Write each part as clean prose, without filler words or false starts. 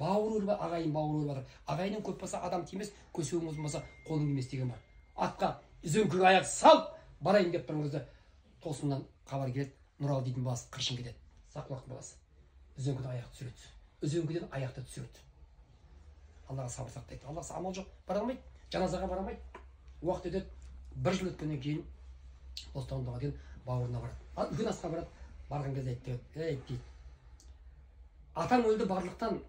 Бауыр өліп, ағайын бауыр өліп жатыр. Ағайының көп болса адам тимес, көсеуің ұзын болса қолың тимес деген бар. Атқа үзеңгіге аяқ салып барайын деп тұрған кезде тосыннан хабар келеді. Нұралы дейтін баласы қыршын кетеді. Сақұлақтың баласы. Үзеңгіден аяқ түсіреді. Үзеңгіден аяқты түсіреді. Аллаға сабыр сақтайды. Аллаға амал жоқ, бара алмайды. Жаназаға бара алмайды. Уақыт өтеді. Бір жыл өткеннен кейін Бостандыққа деген бауырына барады. Үлкен асқа барады. Барған кезде айтты, ей дейді. Атаң өлді барлықтан,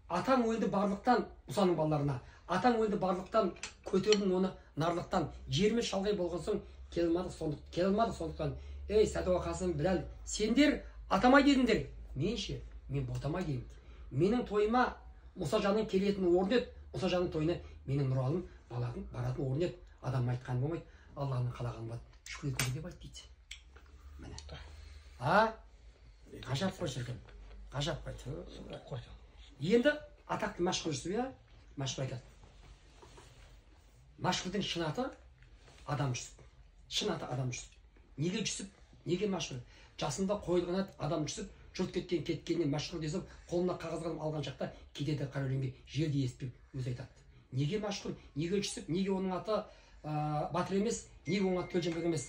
атаң өлді барлықтан, Мұсаның балаларына. Атаң өлді барлықтан, көтердің оны нарлықтан. Жеріміз шалғай болған соң келе алмадық сондықтан. Ей, Сәдуақасым, Біләл, сендер атамай дедіңдер. Мен ше, мен ботамай деймін. Менің тойыма Мұсажанның келетін орны еді. Мұсажанның тойына менің Нұралым баратын орны еді. Адам айтқан болмайды, Алланың қалағаны болады. Шүкір етіңдер деп айт дейді. Міне. А? Ғажап қой шіркін. Ғажап қой. Енді атақты Мәшһүр Жүсіп, иә? Мәшһүр айтады. Мәшһүрдің шын аты Адам Жүсіп. Шын аты Адам Жүсіп. Неге Жүсіп? Неге Мәшһүр? Жасында қойылған ат Адам Жүсіп, жұрт кеткен кеткеніне Мәшһүр десіп, қолына қағаз қалам алған шақта кетеді қара өлеңге, жерді естіп өзі айтады. Неге Мәшһүр? Неге Жүсіп? Неге оның аты Батыр емес? Неге оның аты Төлжанбек емес?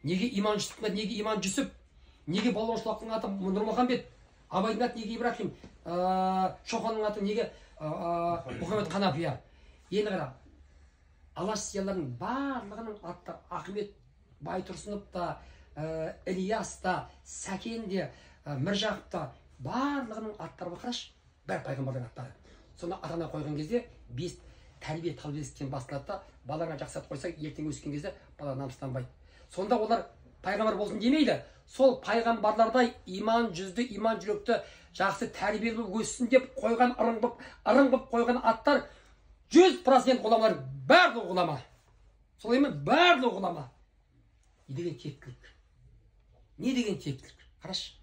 Неге Иман Жүсіптің аты неге Иман Жүсіп? Неге Балуан Шолақтың аты Нұрмұхамбет? Абайдың аты неге Ибрахим? Шоқанның аты неге Мұхаммед Қанапия? Енді қара, Алаш зиялыларының барлығының аты Ахмет Байтұрсынов та, Ілияс та, Сәкен де, Міржақып та, барлығының аттары бар, қарашы, бәрі пайғамбардың аттары. Сонда ата-ана қойған кезде бес тәрбие тәубелестен басталады да, балаңа жақсы ат қойса, ертең өскен кезде бала намыстанбайды. Сонда олар пайғамбар болсын демейді. Сол пайғамбарлардай иман жүзді, иман жүректі жақсы тәрбиелі болып өссін деп қойған ырым қылып қойған аттар 100% ғұламалар, барлығы ғұлама. Солай ма? Барлығы ғұлама. Не деген тектілік? Не деген тектілік? Қарашы.